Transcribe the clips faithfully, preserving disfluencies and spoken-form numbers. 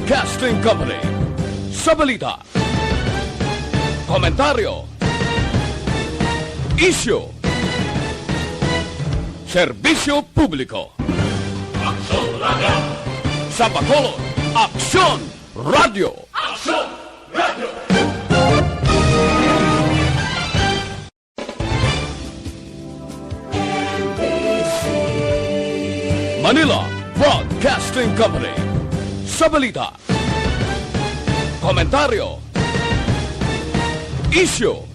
Broadcasting Company. Sa balita, komentaryo, isyu, serbisyo publiko. Aksyon Radio! Sa Bacolod, Aksyon Radio! Aksyon Radio! Manila Broadcasting Company. Sa balita, komentaryo, isyu,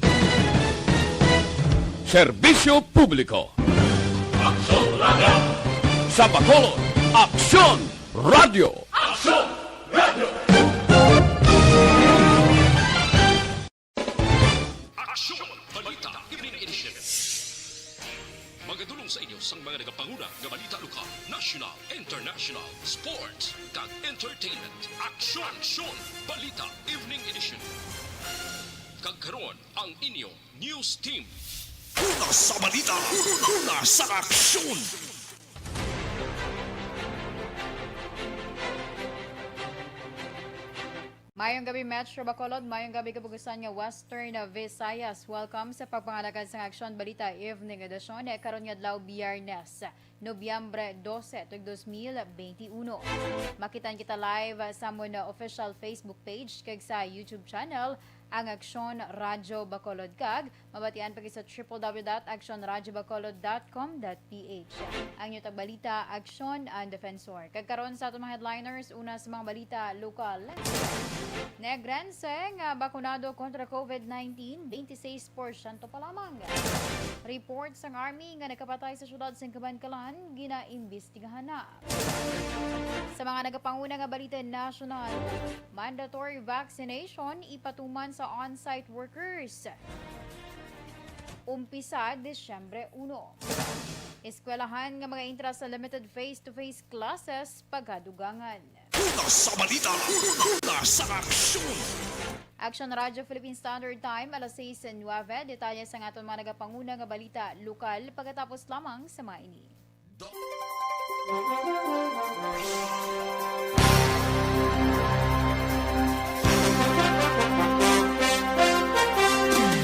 serbisyo publiko. Aksyon Radio! Sa Bacolod, Aksyon Radio! Aksyon Radio! Aksyon! Balita Evening Edition. Magadulong sa inyo sang mga nagapanguna nga balita lokal, national, international, sports, kag entertainment. Aksyon! Aksyon! Balita Evening Edition. Kag karon, ang inyo news team. Una sa balita, una sa aksyon. Mayong gabi, Metro Bacolod. Mayong gabi, kabugusan nga Western Visayas. Welcome sa pagpangalagad sang Aksyon Balita Evening Edition, eh, karon nga adlaw, Biyernes, Nobyembre dose, tuig dos mil benti uno. Makitaan kita live sa amon official Facebook page kag sa YouTube channel, ang Aksyon Radyo Bacolod, kag mabatian pa gid sa triple W dot aksyon radyo bacolod dot com dot P H. Ang inyo tagbalita, Aksyon and Defensor. Kag karon sa aton mga headliners, una sa mga balita lokal. Negrense nga bakunado kontra COVID nineteen, twenty-six porsyento pa lamang. Report sang Army nga nakapatay sa syudad sang Kabankalan, ginaimbestigahan na. Sa mga nagapanguna nga balita nasyonal, mandatory vaccination ipatuman sa on-site workers. Umpisa Disyembre uno. Eskwelahan nga mga intra sa limited face-to-face classes pagadugangan. Una sa balita, una sa aksyon. Aksyon Radyo Philippine Standard Time, alas sais nuebe. Detalye sa aton mga nagapanguna nga balita lokal pagkatapos lamang sa mga ini.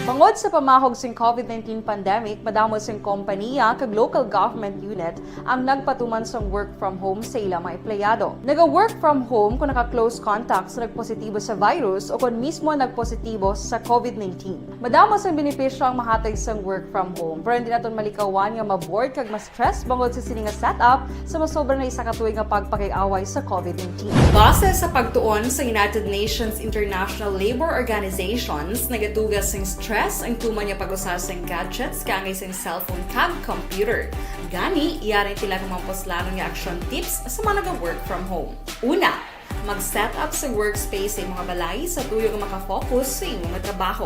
Bangod sa pamahog sing COVID nineteen pandemic, madamo sing kompaniya kag local government unit ang nagpatuman sang work from home sa ila mga empleyado. Naga-work from home kung naka-close contact sa nagpositibo sa virus o kon mismo nagpositibo sa COVID nineteen. Madamo sang benepisyo ang mahatag sang work from home, pero hindi naton malikawan nga ma-bored kag ma-stress bangod sa sini nga setup sa masobra na isa ka tuig nga pagpakig-away sa COVID nineteen. Base sa pagtuon sa United Nations International Labor Organizations, nagatuga sing stress ang tuman nga pag-usa sing gadgets kaangay sing cellphone kag computer. Gani, yari sila nga mga puslanon nga action tips sa mga naga-work from home. Una, mag-set up sa workspace sa imo nga balay sa tuyo nga makafocus sa imo nga trabaho.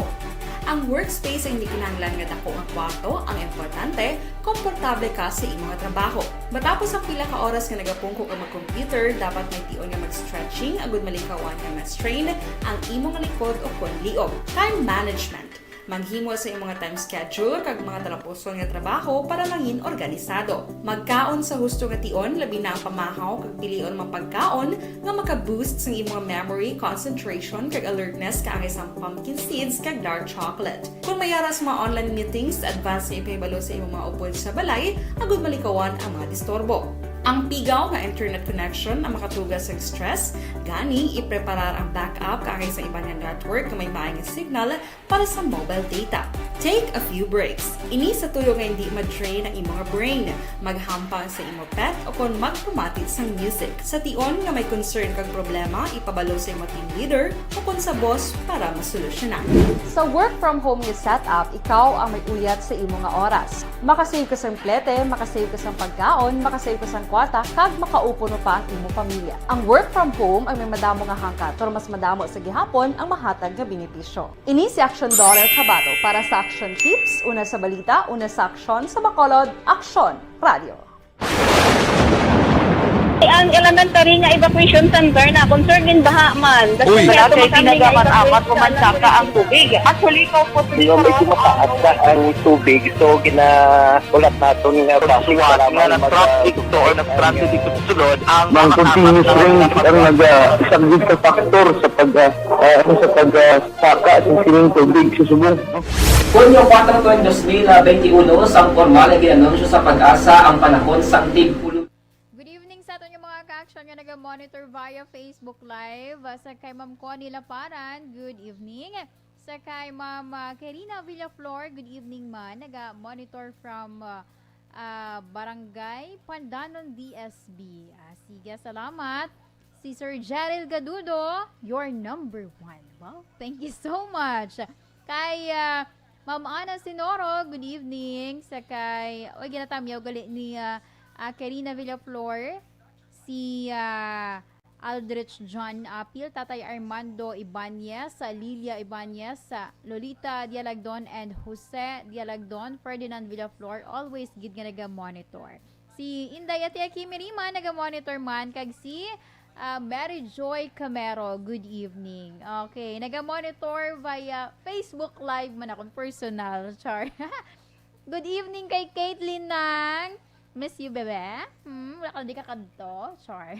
Ang workspace ay hindi kinahanglan nga dako nga kwarto, ang importante, komportable ka sa imo nga trabaho. Matapos ang pila ka oras nga nagapungko ka mag-computer, dapat may tion nga mag-stretching agud malikawan nga ma-strain ang imo nga likod o kon liog. Time management. Maghimo sa imo nga time schedule kag mga talapuson nga trabaho para mangin organisado. Magkaon sa husto nga tion, labi na ang pamahaw kag pilion mga pagkaon nga maka-boost sang imo nga memory, concentration, kag alertness kaangay sang pumpkin seeds kag dark chocolate. Kung may ara sa mga online meetings, advance nga ipahibalo sa imo mga upod sa balay agud malikawan ang mga disturbo. Ang pigaw nga internet connection ang makatuga sa stress, gani ipreparar ang backup kaangay sa iban nga network nga may maay nga signal para sa mobile data. Take a few breaks. Ini sa tuyo nga hindi ma-drain ang imo nga brain. Maghampang sa imo pet o kon magpamati sang music. Sa tion nga may concern kag problema, ipabalo sa imo team leader o kon sa boss para masolusyonan. Sa work from home nga setup, ikaw ang may uyat sa imo nga oras. Makasave ka sang plete, makasave ka sang pagkaon, makasave ka sang kwarta, kag makaupo pa ang imo pamilya. Ang work from home ay may madamo nga hangkat, pero mas madamo sa gihapon ang mahatag nga benepisyo. Ini si Aksyon Dollar Cabato para sa Aksyon Tips, una sa balita, una sa aksyon, sa Bacolod, Aksyon Radio. Ang elementary nga evacuation center na, concern din baha man. Uy. Wala kay tinaga man apat o man saka ang tubig. Actually, ikaw po, medyo mataas na ang tubig. So, gina-, ulat naton nga traffic, nga mag-, nag-traffic to or nag-traffic dito sa sulod, ang mga continuous rains ang nag-, ah, isang big factor sa pag, ah, ah, ano, sa pag, ah, saka sa sining tubig sa Subo. Hunyo kuwatro, dos mil benti uno, sang pormal nga gin-anunsyo sa PAGASA ang panahon sang tig-ulo. Good evening sa aton nga mga ka-action nga naga-monitor via Facebook Live. Ah, sa kay Ma'am Connie Laparan, good evening. Sa kay Ma'am, ah, Karina Villaflor, good evening man. Naga-monitor from, ah, ah, Barangay Pandanon, D S B. Ah, sige, salamat. Si Sir Jeril Gadudo, your number one. Wow, thank you so much. Kay, ah, Ma'am Ana Sinoro, good evening. Sa kay, oy, ginatamyaw gali ni, ah, ah, Karina Villaflor, si, ah, Aldrich John Apil, Tatay Armando Ibanez, ah, Lilia Ibanez, ah, Lolita Dialagdon, and Jose Dialagdon, Ferdinand Villaflor, always gid nga naga-monitor. Si Inday Ate Kimi Rima naga-monitor man, kag si, ah, Mary Joy Camero, good evening. Okay, naga-monitor via Facebook Live man akong personal, char. Good evening kay Caitlyn Nang. Miss you, bebe. Hmm, wala ka, di ka kadto, char.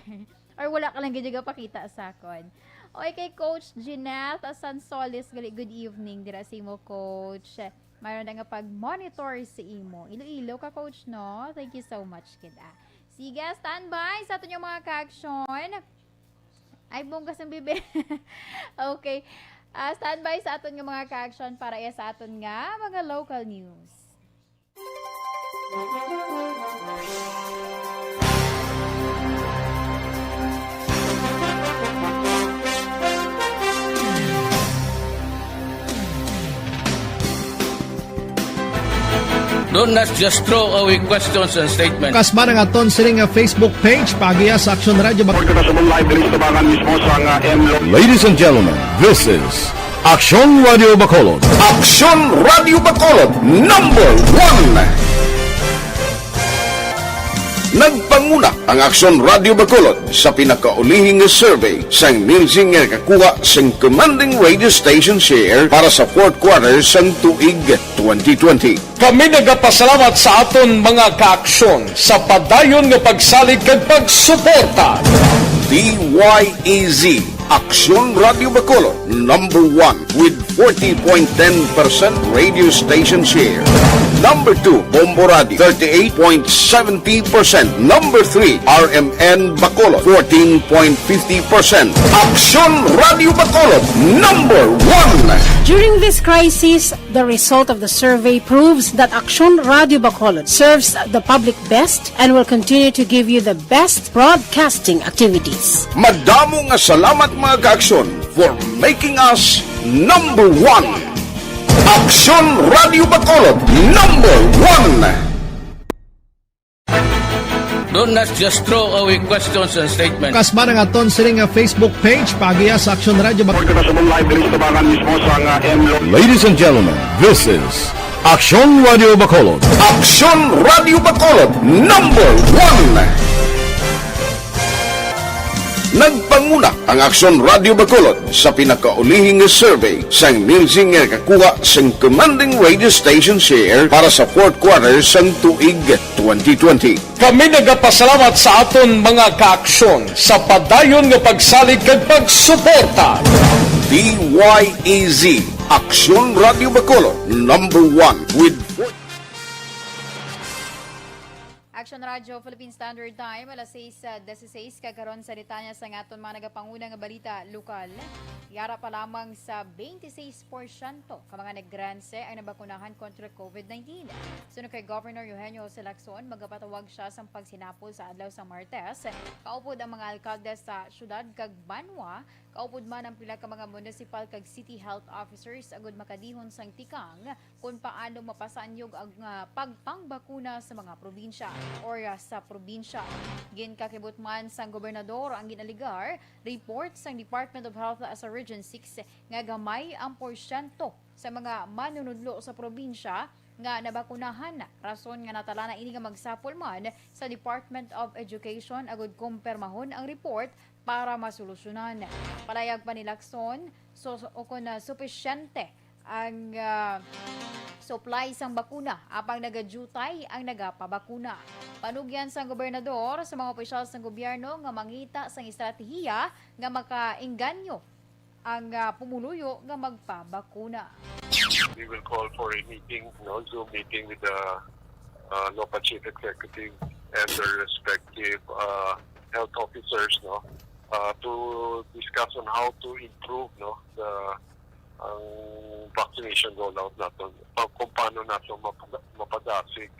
Or wala ka lang gid gapakita sa akon. Okay, kay Coach Jeanette Sansolis, gali, good evening dira sa imo, Coach. Mayroon na nga pag-monitor sa imo. Iloilo ka, Coach, no? Thank you so much, kid, ah. Sige, standby sa aton yung mga ka-action. Ay, bongga sang bibi. Okay. Ah, standby sa aton nga mga ka-action para iya sa aton nga mga local news. Don't, let's just throw away questions and statements. Kasman ang aton sining nga Facebook page, paagiha sa Aksyon Radyo Bac- Pagkakasabong live diri sa tabangan mismo sa nga M Lo- Ladies and gentlemen, this is Aksyon Radyo Bacolod. Aksyon Radyo Bacolod, number one. Nagpanguna ang Aksyon Radyo Bacolod sa pinakaulihi nga survey sang Nielsen nga nakakuha sang commanding radio station share para sa fourth quarter sang tuig twenty twenty. Kami nagapasalamat sa aton mga kaaksyon sa padayon nga pagsalig kag pagsuporta. D Y E Z, Aksyon Radyo Bacolod, number one with forty point ten percent radio station share. Number two, Bombo Radio, thirty-eight point seventy percent. Number three, R M N Bacolod, fourteen point fifty percent. Aksyon Radyo Bacolod, number one. During this crisis, the result of the survey proves that Aksyon Radyo Bacolod serves the public best and will continue to give you the best broadcasting activities. Madamo nga salamat, mga kaaksyon, for making us number one. Aksyon Radyo Bacolod, number one. Don't, let's just throw away questions and statements. Kasman ang aton sining nga Facebook page, paagiha sa Aksyon Radyo Bac- Pagkakasabong live diri sa tabangan mismo sa nga M Lo- Ladies and gentlemen, this is Aksyon Radyo Bacolod. Aksyon Radyo Bacolod, number one. Nagpanguna ang Aksyon Radyo Bacolod sa pinakaulihi nga survey sang Nielsen nga nakakuha sang commanding radio station share para sa fourth quarter sang tuig twenty twenty. Kami nagapasalamat sa aton mga kaaksyon sa padayon nga pagsalig kag pagsuporta. D Y E Z, Aksyon Radyo Bacolod, number one with Action Radio Philippine Standard Time, alas sais, ah, disiseis, kag karon sa detalye sa aton mga nagapanguna nga balita lokal. Yara pa lamang sa twenty-six porsyento ka mga Negrense ang nabakunahan kontra COVID nineteen. Suno kay Governor Eugenio Jose Lacson, magapatawag siya sang pagsinapol sa adlaw sa Martes, kaupod ang mga alkalde sa syudad kag banwa, kaupod man ang pila ka mga municipal kag city health officers, agud makadihon sang tikang kon paano mapasanyog ang, ah, pagpangbakuna sa mga probinsya or, ah, sa probinsya. Ginkakibot man sang gobernador ang ginaligar report sang Department of Health sa Region six nga gamay ang porsyento sa mga manunudlo sa probinsya nga nabakunahan, rason nga natala na ini nga magsapol man sa Department of Education agud kumpirmahon ang report para masolusyonan. Palayag pa ni Lacson, so, so, o kon, ah, supisyente ang, ah, supply sang bakuna, apang nagadyutay ang nagapabakuna. Panugyan sang gobernador sa mga opisyal sang gobyerno nga mangita sang estratehiya nga makaengganyo ang, ah, pumuluyo nga magpabakuna. We will call for a meeting, no, Zoom meeting with the, uh, NOPA Chief Executive and their respective, uh, health officers, no, uh, to discuss on how to improve, no, the, ang vaccination rollout naton, pa-, kung paano nato mapada-, mapadasig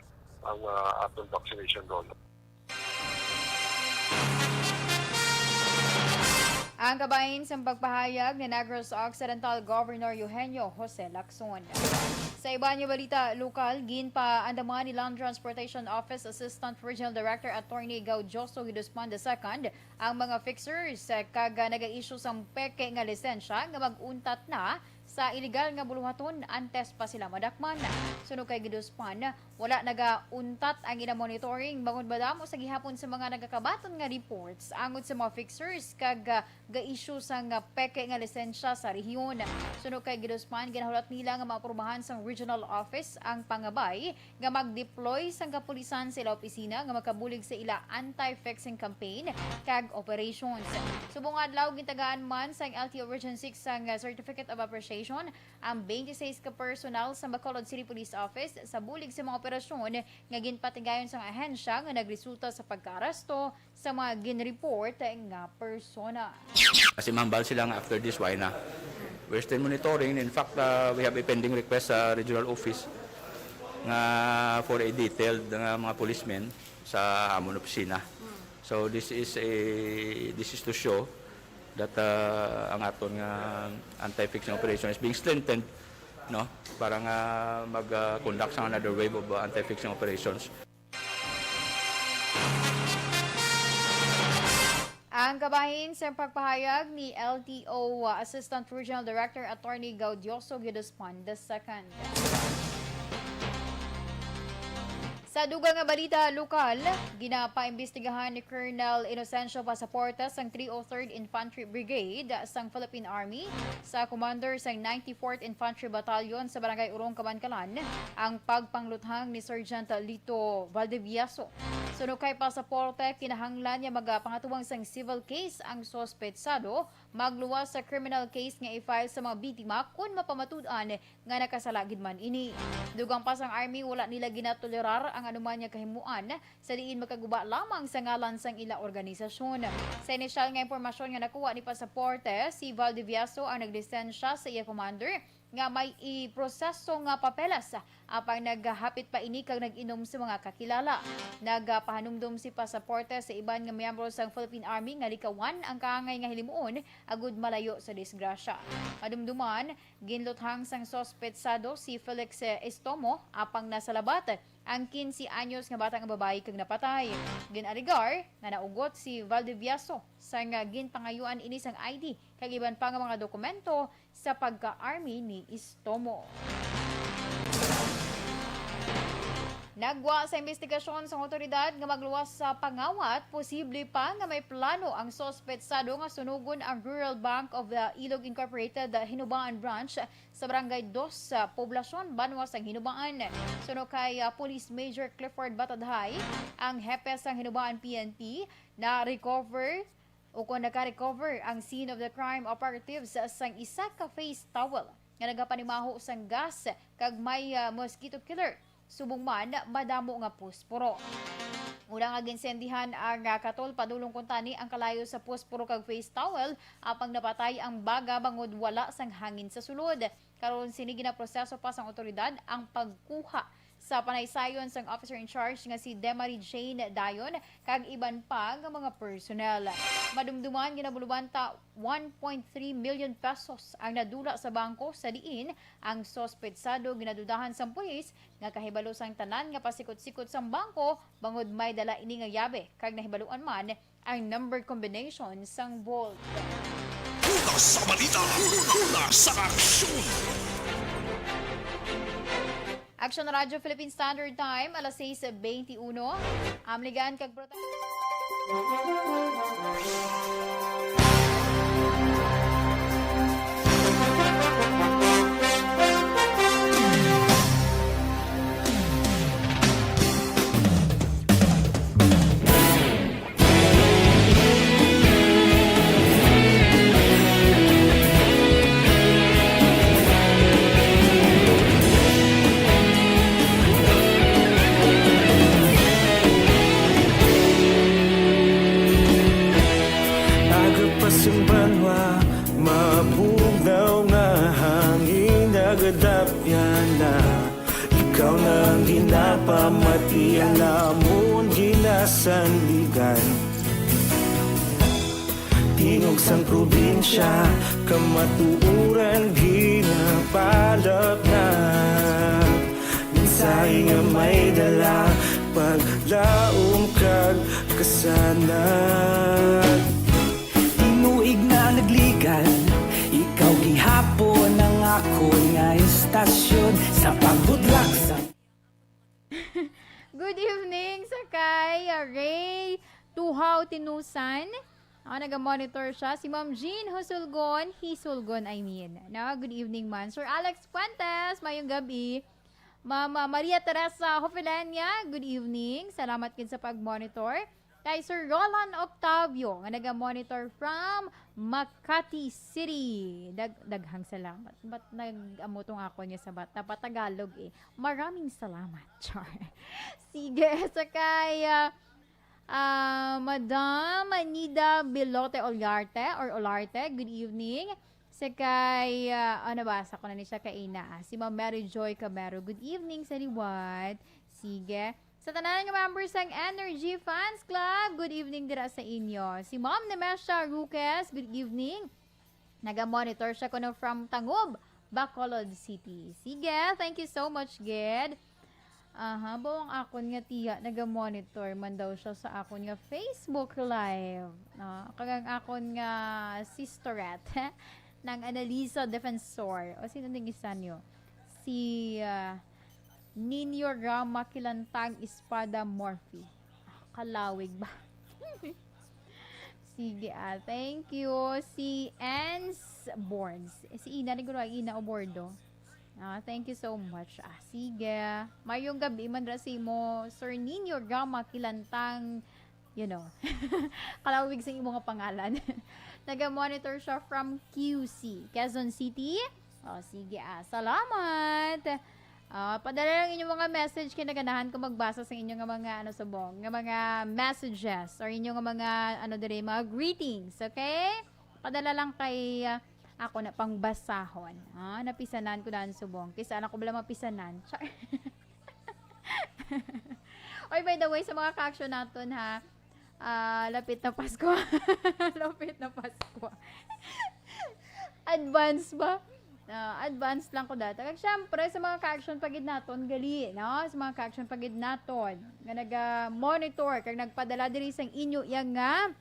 ang, uh, aton vaccination rollout. Ang kabahin sang pagpahayag ni Negros Occidental Governor Eugenio Jose Lacson. Sa iban nga balita lokal, ginpaandaman ni Land Transportation Office Assistant Regional Director Attorney Gaudioso Giduspan the second ang mga fixers, eh, kag, ah, naga-issue sang peke nga lisensya nga mag-untat na sa iligal nga buluhaton antes pa sila madakman. Suno kay Giduspan, wala nagauntat ang ila monitoring bangod madamo sa gihapon sa mga nagakabaton nga reports angod sa mga fixers kag, ah, ga-issue sang, ah, peke nga lisensya sa rehiyon. Suno kay Giduspan, ginahulat nila nga maaprubahan sang regional office ang pangabay nga mag-deploy sang kapulisan sa ila opisina nga makabulig sa ila anti-fixing campaign kag operations. Subong adlaw, gintagaan man sang L T O Region six sang Certificate of Appreciation ang twenty-six ka personal sa Bacolod City Police Office sa bulig sa mga operasyon nga ginpatigayon sang ahensya nga nagresulta sa pagkaaresto sa mga ginreport nga persona. Kasi mahambal sila nga after this, why na? We're still monitoring. In fact, uh, we have a pending request sa regional office nga for a detailed nga mga policemen sa amon opisina. So this is a, this is to show that, uh, ang aton nga anti-fixing operation is being strengthened, no? Para nga mag, uh, conduct sa another wave of, uh, anti-fixing operations. Ang kabahin sa pagpahayag ni L T O Assistant Regional Director Attorney Gaudioso Giduspan the second. Sa dugang nga balita lokal, ginapaimbestigahan ni Colonel Inocencio Pasaporte sang three oh third Infantry Brigade sang Philippine Army sa commander sang ninety-fourth Infantry Battalion sa Barangay Urong, Kamankalan, ang pagpangluthang ni Sergeant Lito Valdivieso. Suno kay Pasaporte, kinahanglan nga magapangatuwang sang civil case ang suspetsado, magluwas sa criminal case nga i-file sa mga biktima kon mapamatud-an nga nakasala gid man ini. Dugang pa sang Army, wala nila ginatolerar ang anuman nga kahimuan sa diin makaguba lamang sa ngalan sang ila organisasyon. Sa inisyal nga impormasyon nga nakuha ni Pasaporte, si Valdivieso ang naglisensya sa iya commander nga may iproseso nga papeles, apang naghapit pa ini kag nag-inom sa mga kakilala. Nagapahanumdom si Pasaporte sa iban nga miyembro sang Philippine Army nga likawan ang kaangay nga hilimuon agud malayo sa disgrasya. Madumduman, ginluthang sang suspetsado si Felix, eh, Estomo, apang nasalabat ang quince anyos nga bata nga babayi kag napatay. Gin-alegar nga naugot si Valdivieso sang, ah, ginpangayuan ini sang I D kag iban pa nga mga dokumento sa pagka-army ni Estomo. Nagwa sa imbestigasyon sang awtoridad nga magluwas sa pangawat, posible pa nga may plano ang suspetsado nga sunugon ang Rural Bank of the Ilog Incorporated Hinubaan Branch sa Barangay Dos, sa poblasyon banwa sang Hinubaan. Suno kay, ah, Police Major Clifford Batadhay, ang hepe sang Hinubaan P N P, na-recover o kon naka-recover ang scene of the crime operatives sang isa ka face towel nga nagapanimaho sang gas kag may, ah, mosquito killer. Subong man, madamo nga posporo. Una nga ginsendihan ang, ah, katol, padulong kuntani ang kalayo sa posporo kag face towel, apang napatay ang baga bangod wala sang hangin sa sulod. Karon, sini ginaproseso pa sang awtoridad ang pagkuha sa panaysayon sang officer in charge nga si Demarie Jane Dayon kag iban pa nga mga personnel. Madumduman, ginabulubanta one point three million pesos ang nadula sa bangko, sa diin ang suspetsado ginadudahan sang pulis nga kahibalo sang tanan nga pasikot-sikot sang bangko bangod may dala ini nga yabe kag nahibaluan man ang number combination sang vault. Una sa balita, una sa aksyon. Action Radio Philippine Standard Time, alas sais beintiuno. Amligan kag prota- Aga pa sang banwa, mabugnaw nga hangin nagadapyan na. Ikaw na ang ginapamati, ang amon ginasandigan. Tingog sang probinsya, kamatuoran ginapalapnat. Mensahe nga may dala, paglaom kag kasanag. Tinuig nga nagligad, ikaw gihapon ang akon nga estasyon sa pagbudlak sa Good evening sa kay, ah, Ray Tuhaw Tinusan. Ah, naga-monitor siya. Si Ma'am Jean Husulgon, Hisulgon, I mean. No, good evening man. Sir Alex Fuentes, mayong gabi. Ma'am, ah, Maria Teresa Hofelenia, good evening. Salamat gid sa pag-monitor. Kay Sir Roland Octavio, nga naga-monitor from Makati City. Dag-, daghang salamat. Ba't nag-amo tong akon nga sabat? Dapat Tagalog eh. Maraming salamat, Char. Sige, sa kay, ah, ah, Madam Nida Bilote Olarte or Olarte, good evening. Sa kay, ah, oh, nabasa ko na ni siya kaina, ah. Si Ma'am Mary Joy Camero, good evening sa liwat. Sige. Sa tanan nga members sang Energy Fans Club, good evening dira sa inyo. Si Ma'am Nemesha Ruquez, good evening. Naga-monitor siya kuno from Tangub, Bacolod City. Sige, thank you so much, gid. Aha, bawang akon nga tiya, naga-monitor man daw siya sa akon nga Facebook Live. Ah, kag ang akon nga sisterette, nang Analisa Defensor. O sino ning isa niyo? Si, ah, Ninyo Rama Kilantang Espada Morphy. Ah, kalawig ba? Sige, ah, thank you. Si Ens Borns. Eh, si Ina, naguro ang Ina o Bordo. Ah, thank you so much. Ah, sige. Mayong gabi man ra sa imo, Sir Nino Rama Kilantang, you know. Kalawig sa imo nga pangalan. Naga-monitor siya from Q C, Quezon City. Oh, sige, ah. Salamat. Ah, padala lang inyong mga message kay naganahan ko magbasa sa inyo nga mga, ano, subong, nga mga messages or inyo nga mga, ano, dire, mga greetings, okay? Padala lang kay, ah, ako na pangbasahon. Ah, napisanan ko daan subong. Kaysa anak ko bala mapisanan. Char. Oy, by the way, sa mga ka-action naton, ha, ah, lapit na Pasko. Lapit na Pasko. Advance ba? Ah, advance lang ko data. Kag syempre, sa mga ka-action pa gid naton, gali, no? Sa mga ka-action pa gid naton, nga naga-monitor, kag nagpadala diri sang inyo iya nga,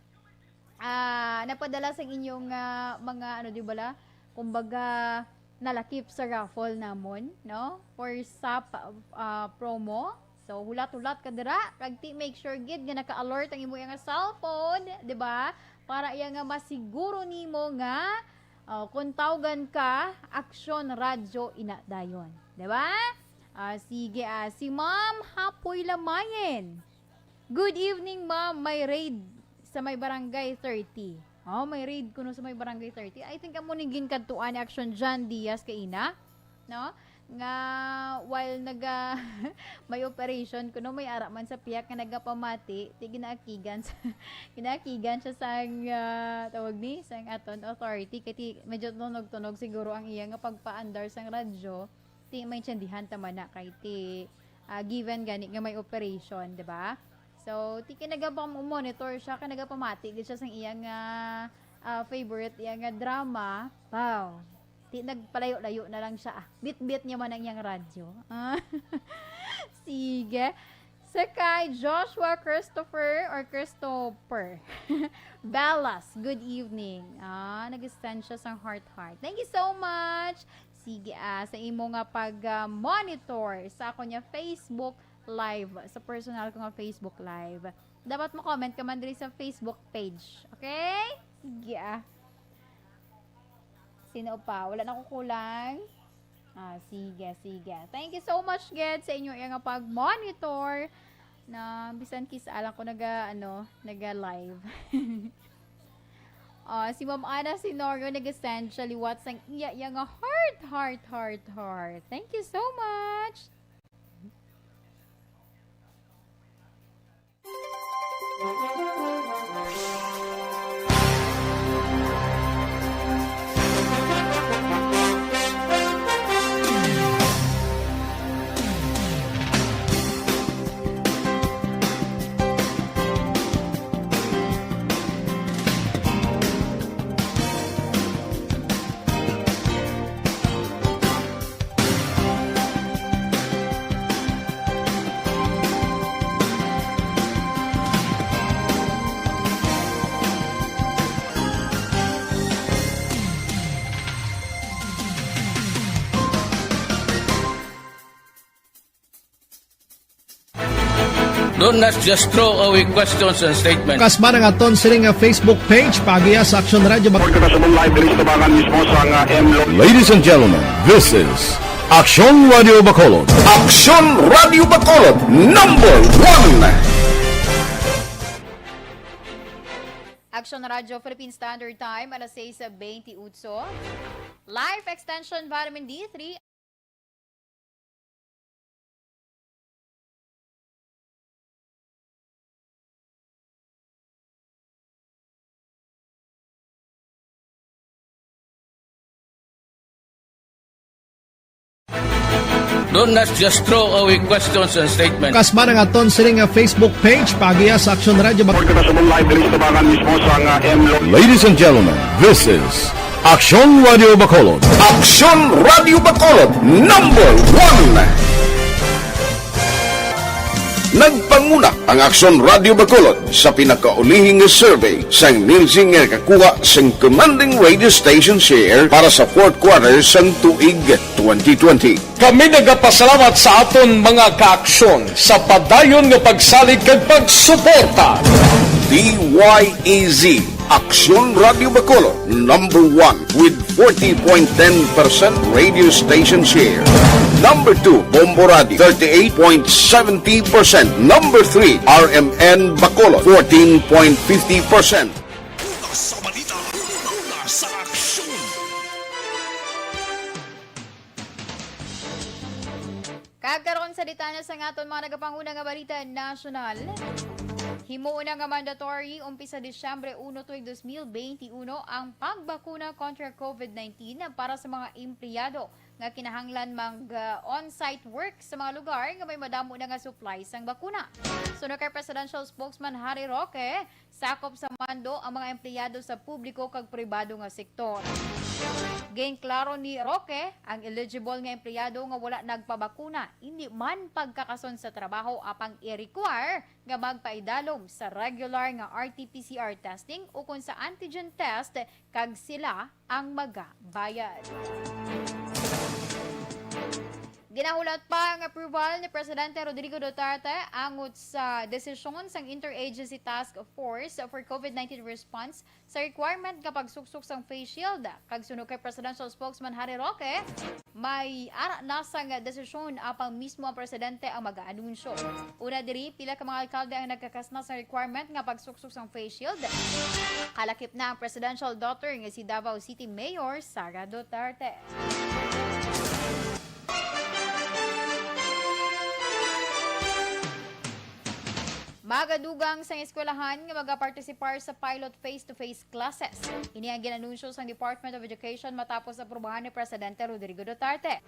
ah, nagpadala sang inyong, ah, mga, ano, di bala? Kumbaga, nalakip sa raffle namon, no? For sap, ah, promo. So, hulat-hulat ka dira, kag ti make sure gid nga naka-alert ang imo nga cellphone, di ba? Para iya nga masiguro nimo nga, oh, kung tawgan ka, Aksyon Radyo ina dayon, di ba? Ah, sige, ah, si Ma'am Hapoy Lamayen. Good evening, ma'am. May raid sa may barangay thirty. Oh, may raid kuno sa may barangay thirty. I think amo ning ginkadtuan ni Action John Diaz kaina, no? Nga while naga may operation kuno, may ara man sa pihak nga nagapamati, ti ginaakigan sa, ginaakigan siya sang, ah, tawag ni, sang aton authority kay ti medyo tunog-tunog siguro ang iya nga pagpaandar sang radyo. Ti maintindihan ta man na kay ti, ah, given gani nga may operation, di ba? So, ti kay nagapam-, monitor siya, kay nagapamati gid siya sang iya nga, ah, favorite, iya nga drama. Wow. Ti nagpalayo-layo na lang siya. Ah, bitbit niya man ang iyang radyo. Ah. Sige. Sa kay Joshua Christopher or Christopher Bellas, good evening. Ah, nag-send siya sang heart-heart. Thank you so much. Sige, ah, sa imo nga pag, ah, monitor sa ako niya Facebook Live, sa personal ko nga Facebook Live. Dapat mo-comment ka man diri sa Facebook page. Okay? Sige, ah. Sino pa? Wala na ko kulang? Ah, sige, sige. Thank you so much, gid, sa inyo nga pag-monitor na bisan kis-a lang ko naga, ano, naga-live. Ah, si Ma'am Ana Senorio nag-send siya liwat sang iya, iya nga heart, heart, heart, heart. Thank you so much. Don't not just throw away questions and statements. Kasman ang aton sini nga Facebook page, paagiha sa Aksyon Radio Bac- Report ka sa live diri sa tabangan mismo sa nga M Lo- Ladies and gentlemen, this is Aksyon Radio Bacolod. Aksyon Radio Bacolod, number one. Aksyon Radio Philippine Standard Time, alas sais bentiocho. Life Extension Vitamin D three. Don't not just throw away questions and statements. Kasman ang aton sini nga Facebook page, paagiha sa Aksyon Radio Bac- Report ka sa live diri sa tabangan mismo sa nga M Lo- Ladies and gentlemen, this is Aksyon Radio Bacolod. Aksyon Radio Bacolod, number one. Nagpanguna ang Aksyon Radio Bacolod sa pinakaulihi nga survey sang Nielsen nga nakakuha sang commanding radio station share para sa fourth quarter sang tuig twenty twenty. Kami nagapasalamat sa aton mga kaaksyon sa padayon nga pagsalig kag pagsuporta. D Y E Z, Aksyon Radio Bacolod, number one with forty point ten percent radio station share. Number two, Bombo Radio, thirty-eight point seventy percent. Number three, R M N Bacolod, fourteen point fifty percent. Una sa balita, una sa aksyon. Kag karon sa detalye sa aton mga nagapanguna nga balita nasyonal. Himuon na nga mandatory umpisa Disyembre uno tuig dos mil benti uno ang pagbakuna kontra COVID nineteen para sa mga empleyado nga kinahanglan mag, ah, on-site work sa mga lugar nga may madamo na nga supply sang bakuna. Suno kay Presidential Spokesman Harry Roque, sakop sa mando ang mga empleyado sa publiko kag pribado nga sektor. Ginklaro ni Roque, ang eligible nga empleyado nga wala nagpabakuna indi man pagkakason sa trabaho apang i-require nga magpaidalom sa regular nga R T P C R testing ukon sa antigen test kag sila ang magabayad. Ginahulat pa ang approval ni Presidente Rodrigo Duterte angot sa desisyon sang Interagency Task Force for COVID nineteen Response sa requirement nga pagsuksok sang face shield. Kag suno kay Presidential Spokesman Harry Roque, may ara na sang desisyon apang mismo ang presidente ang mag-aanunsyo. Una diri, pila ka mga alkalde ang nagkakasna sa requirement nga pagsuksok sang face shield. Kalakip na ang presidential daughter nga si Davao City Mayor Sara Duterte. Magadugang sang eskwelahan nga magapartisipar sa pilot face-to-face classes. Ini ang ginanunsyo sang Department of Education matapos aprubahan ni Presidente Rodrigo Duterte.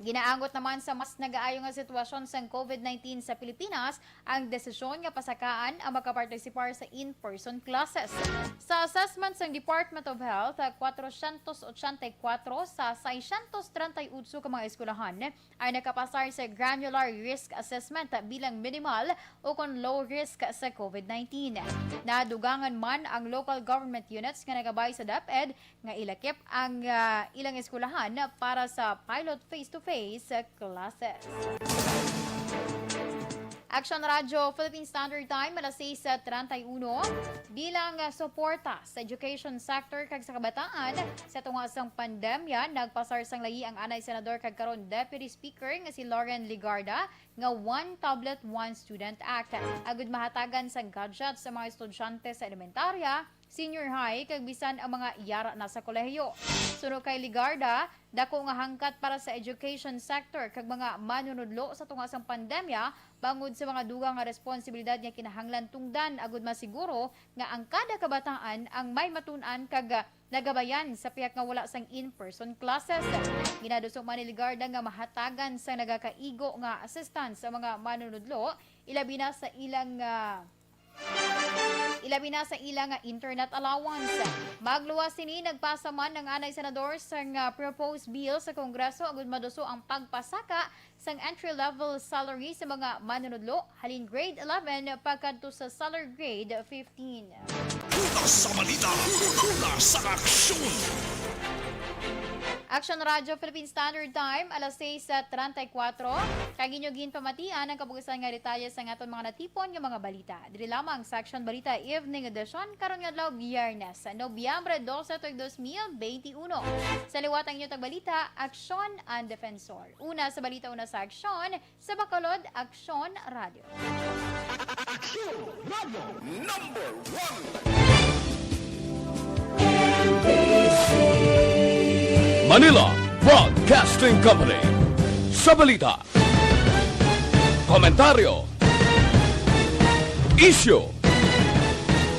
Ginaangot naman sa mas nagaayo nga sitwasyon sang COVID nineteen sa Pilipinas ang desisyon nga pasakaan ang makapartisipar sa in-person classes. Sa assessment sang Department of Health, ah, kwatrocientos ochenta y kuatro sa seiscientos treinta y ocho ka mga eskwelahan ang nakapasar sa granular risk assessment bilang minimal o kon low risk sa COVID nineteen. Nadugangan man ang local government units nga nagabay sa DepEd nga ilakip ang, ah, ilang eskwelahan para sa pilot face-to-face classes. Action Radio Philippine Standard Time, alas sais treinta y uno. Bilang, ah, suporta sa education sector kag sa kabataan, sa tunga sang pandemya, nagpasar sang layi ang anay senador kag karon Deputy Speaker nga si Loren Legarda nga One Tablet, One Student Act, agud mahatagan sang gadget sa mga estudyante sa elementarya, senior high, kag bisan ang mga yara na sa kolehiyo. Suno kay Legarda, dako nga hangkat para sa education sector kag mga manunudlo sa tunga sang pandemya, bangod sa mga dugang nga responsibilidad nga kinahanglan tungdan agud masiguro nga ang kada kabataan ang may matun-an kag nagabayan sa pihak nga wala sang in-person classes. Ginaduso man ni Legarda nga mahatagan sang nagakaigo nga assistance sa mga manunudlo, ilabi na sa ilang, ah, ilabi na sa ila nga internet allowance. Magluwas sini, nagpasa man ang anay senador sang, ah, proposed bill sa Kongreso agud maduso ang pagpasaka sang entry-level salary sa mga manunudlo halin grade eleven pagkadto sa salary grade fifteen. Una sa balita, una sa aksyon. Action Radio Philippine Standard Time, alas sais treinta y cuatro. Kag inyo ginpamatian ang kabugasan nga detalye sa aton mga natipon nga mga balita. Diri lamang sa Action Balita Evening Edition karon nga adlaw, Biyernes, Nobyembre doce, tuig dos mil benti uno. Sa liwat ang inyo tagbalita, Action and Defensor. Una sa balita, una sa aksyon, sa Bacolod, Action Radio. Action Radio number one. Manila Broadcasting Company. Sa balita, komentaryo, isyu,